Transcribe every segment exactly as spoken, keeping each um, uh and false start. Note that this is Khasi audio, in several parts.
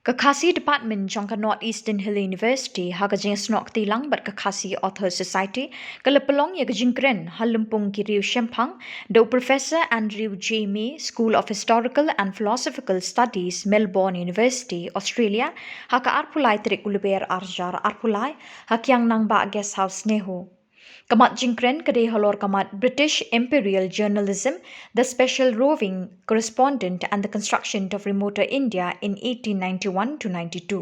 Ka Khasi Department jong ka North Eastern Hill University ha ka jingsnoh kti lang bad ka Khasi Authors Society ka la pynlong ïa ka jingkren ha lympung ki riew shemphang da u Professor Andrew J. May, School of Historical and Philosophical Studies, Melbourne University, Australia, ha ka arphew lai tarik u Lber arhajar arphew lai, ha Kiang Nangbah Guest House, NEHU. Ka mat jingkren ka dei halor ka mat British Imperial Journalism, the Special Roving Correspondent and the Construction of Remoter India in eighteen ninety-one to ninety-two.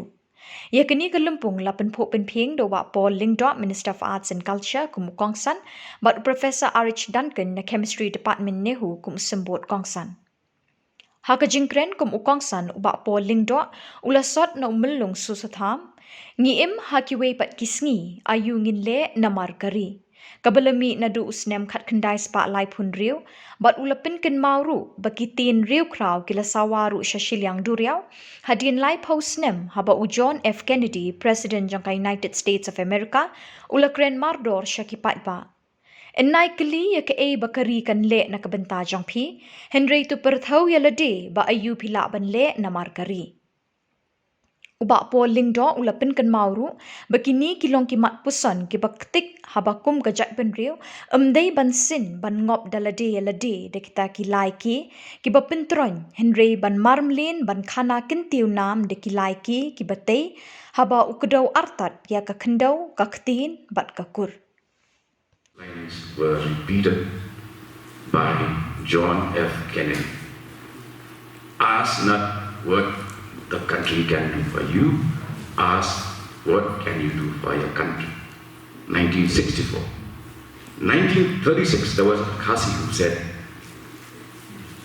Ïa kane ka lympung la pynphuh pynphieng da u Bah Paul Lyngdoh, Minister of Arts and Culture, kum u kongsan, bad u Professor R H Duncan na Chemistry Department, NEHU, kum u symbud kongsan. Ha ka jingkren kum u kongsan, u Bah Paul Lyngdoh u la sot na u Myllung Soso Tham: Ngi im ha kiwei pat ki sngi, aïu ngin leh namar ka ri. Kaba la mih naduh u snem khatkhyndai spah laiphew hynriew, bad u la pynkynmaw ruh ba ki tien riewkhraw ki la sawa ruh sha shiliang duriaw. Hadien laiphew snem, haba u John F. Kennedy, President jong ka United States of America, u la kren mardor sha ki paidbah: Ynda i kylli ïa kaei ba ka ri kan leh na ka bynta jong phi, hynrei to pyrthew ïa lade ba aïu phi lah ban leh namar ka ri. U Bah Paul Lyngdoh u la pynkynmaw ruh ba kine ki long ki mat puson kiba ktik haba kum ka jaitbynriew, ym dei ban sin ban ngop da lade ïa lade da kita ki lai kiei kiba pyntroiñ, hynrei ban marmlien ban khana kyntiew nam da ki lai kiei kiba tei, haba u kdew artat ïa ka khyndew, ka ktien bad ka kur. Lines were repeated by John F. Kennedy. Ask not what the country can do for you, ask what can you do for your country. nineteen sixty-four. nineteen thirty-six, there was a Khasi who said,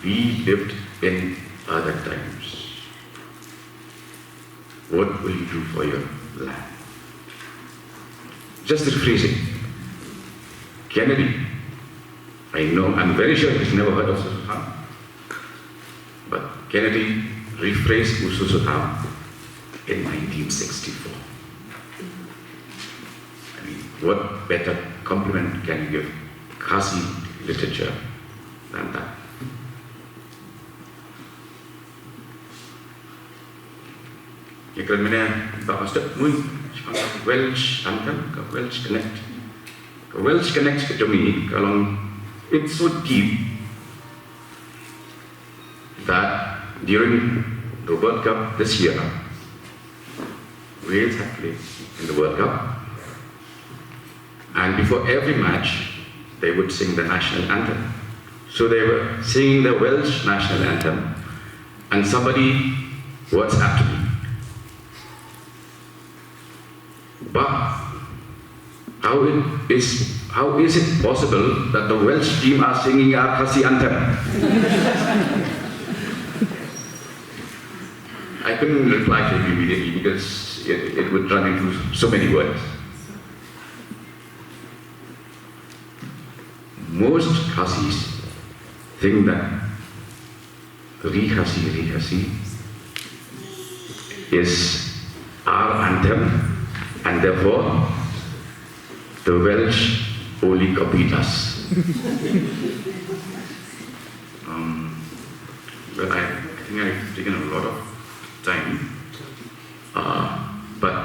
"We lived in other times." What will you do for your land? Just rephrasing. Kennedy, I know, I'm very sure he's never heard of Soso Tham, but Kennedy rephrased Soso Tham in nineteen sixty-four. I mean, what better compliment can you give Khasi literature than that? Ïa kren mynne ba ka step mui shaphang ka Welsh anthem, ka Welsh Connect. Ka Welsh Connect ka jong ngi ka long, it's so deep that during the World Cup this year, Wales had played in the World Cup. And before every match, they would sing the national anthem. So they were singing the Welsh national anthem, and somebody WhatsApped me, "Bah, how it is, how is it possible that the Welsh team are singing our Khasi anthem?" I couldn't reply to him immediately because it, it would run into so many words. Most Khasis think that Ri Khasi, Ri Khasi is our anthem, and therefore the Welsh only copied us. Um, well, I, I think I've taken a lot of time. Uh, but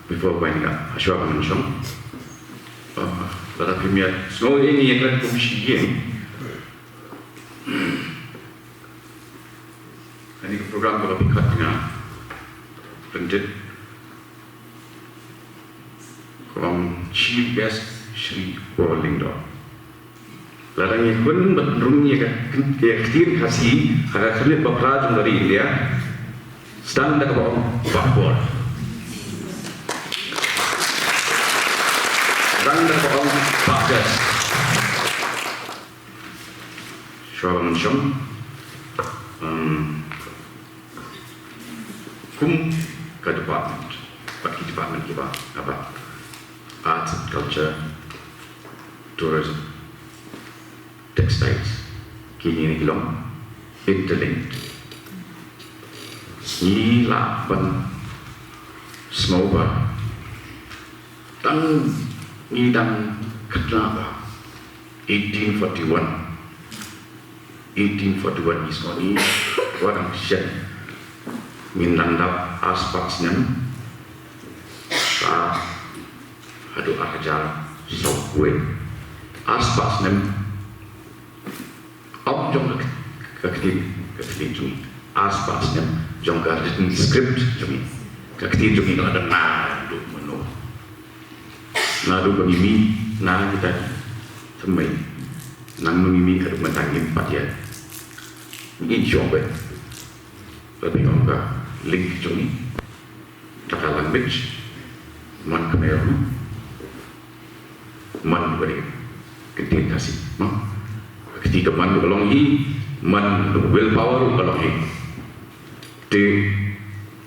before winding up, shuwa ban shong. Uh, lada phim ïa sngew ïa ngi ïa kren kum shi ïing. Kane ka program ka la pynkhot ïa nga, pyntit, ka long Chief Guest Shri Paul Lyngdoh. Lada ngi hun bad rung ïa ka ktien Khasi ha ka khyrnit ba phra jong ka ri India, sdang da kaba ong Bah Paul. Sdang da kaba ong Bah Guest. Shuwa ban shong, um, kum ka department, bad ki department kiba, aba, arts and culture, tourism, textiles, kine ki long interlinked. Ngi lah ban sngew ba tang ngi dang kynmaw ba eighteen forty-one. Eighteen forty-one ngi sngew ngi, wat dang shen. Ngin dang dap arspah snem. Sa haduh ar hajar saw wei. Arspah snem. Ym jong ka, ka ktien, ka ktien jong ngi. Arspah snem jong ka written script jong ngi. Ka ktien jong ngi ka la dang naduh mynno. Naduh ba ngi mih na kita ki thymmai. Nangno ngi mih haduh mynta ngim pat ïa. Ngi shong beit. Lada ngi ong ka link jong ngi. Ka language. Man Khmer ruh. Man bad ka ktien Khasi. Mo? Ka ktien ka man ka long hi. Man willpower ka long hi. Te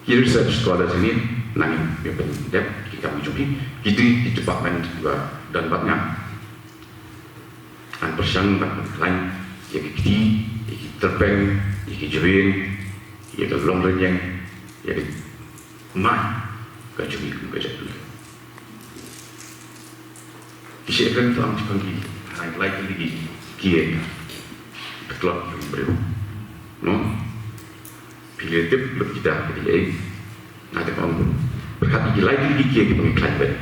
ki research scholars ngi nang ïa pyndep ki kam jong ki, kiti ki department ba don bad nga. Ngan pyrshang ban pynkhlaiñ ïa ki kti, ïa ki tyrpeng, ïa ki jrien, ïa ka longrynïeng, ïa ka mai ka jong ngi kum ka jaitbynriew. Ki shah kren tam ki pang ki, hana ki lai tylli ki kiei ka tlot jong u briew. No? Phi leh tip lut kita ki dei ei. Nga te ong pyrkhat ki lai tylli ki kiei ki pang ki khlaiñ beit.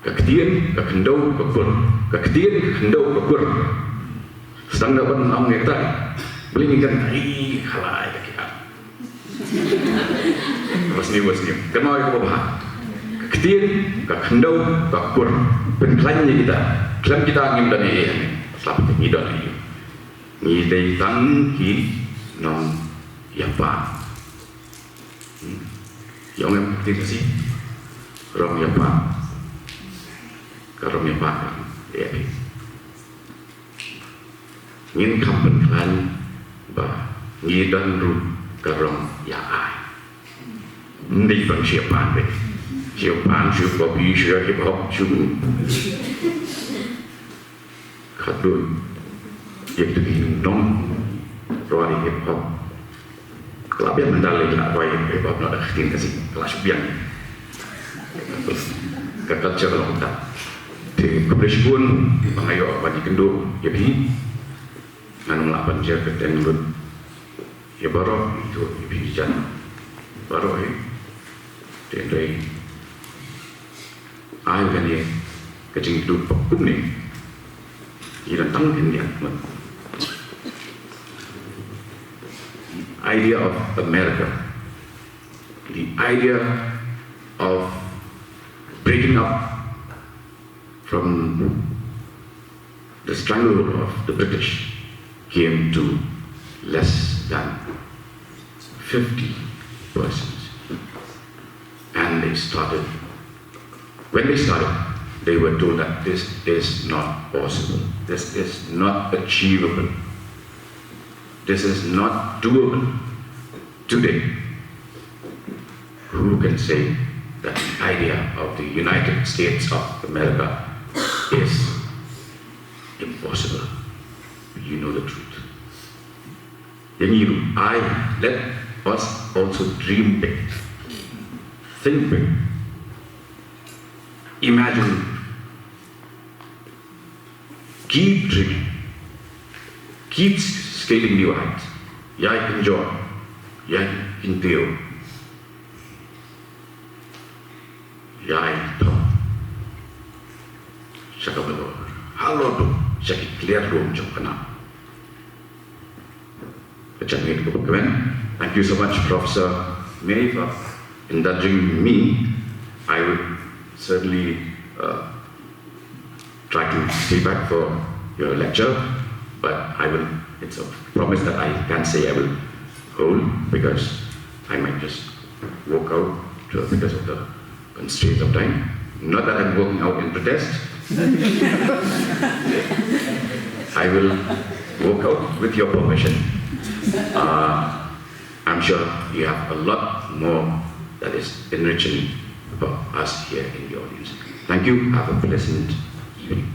Ka ktien, ka khyndew, ka kur. Ka ktien, ka khyndew, ka kur. Sdang da ban ong ïa kata. Balei ngin kren, ai, khalai ka kiei. Wasni, wasni. Kynmaw ïa kaba bha. Ka ktien, ka khyndew, ka kur. Pynkhlaiñ ïa kita. Khlem kita ngim don ei ei. Slap ngi don ei ei. Ngi dei tang ki nongïapan. Hmm. Ïa ong em ka ktien Khasi. Rong ïapan. Ka rong ïapan. Ïa. Ngin kham pynkhlaiñ ba ngi don ruh ka rong ïa ai. Ym dei ban shu pan beit. Shu pan, shu copy, shu hip hop, shu. Khatduh ïa kito ki nongrwai hip hop. Ka la biang mynta lei ka la rwai hip hop na ka ktien Khasi. Ka la shu biang. Ka culture ka long kumta. Te khublei shibun ba nga ïoh ban ïakynduh ïa phi. Ngan ym lah ban jer kyrteng lut ïa baroh, ïa phi jan baroh, eh. Te hynrei ai kane ka jingïakynduh ba kumne. Ïa tang kane ïa. The idea of America, the idea of breaking up from the stranglehold of the British came to less than fifty persons. And they started, when they started, they were told that this is not possible. This is not achievable. This is not doable. Today, who can say that the idea of the United States of America is impossible? You know the truth. Ïa ngi ruh, I, let us also dream big. Think big. Imagine. Keep dreaming. Keep scaling new heights. Ïai pynjot. Ïai kyntiew. Ïai thok. Sha kaba halor duh, sha ki kliar lum jong ka nam. Ka jingmut kaba kmen. Thank you so much, Professor May, for indulging me. I would certainly, uh, try to stay back for your lecture, but I will, it's a promise that I can't say I will hold because I might just walk out, uh, because of the constraints of time. Not that I'm walking out in protest. I will walk out with your permission. Uh, I'm sure you have a lot more that is enriching for us here in the audience. Thank you. Have a pleasant evening.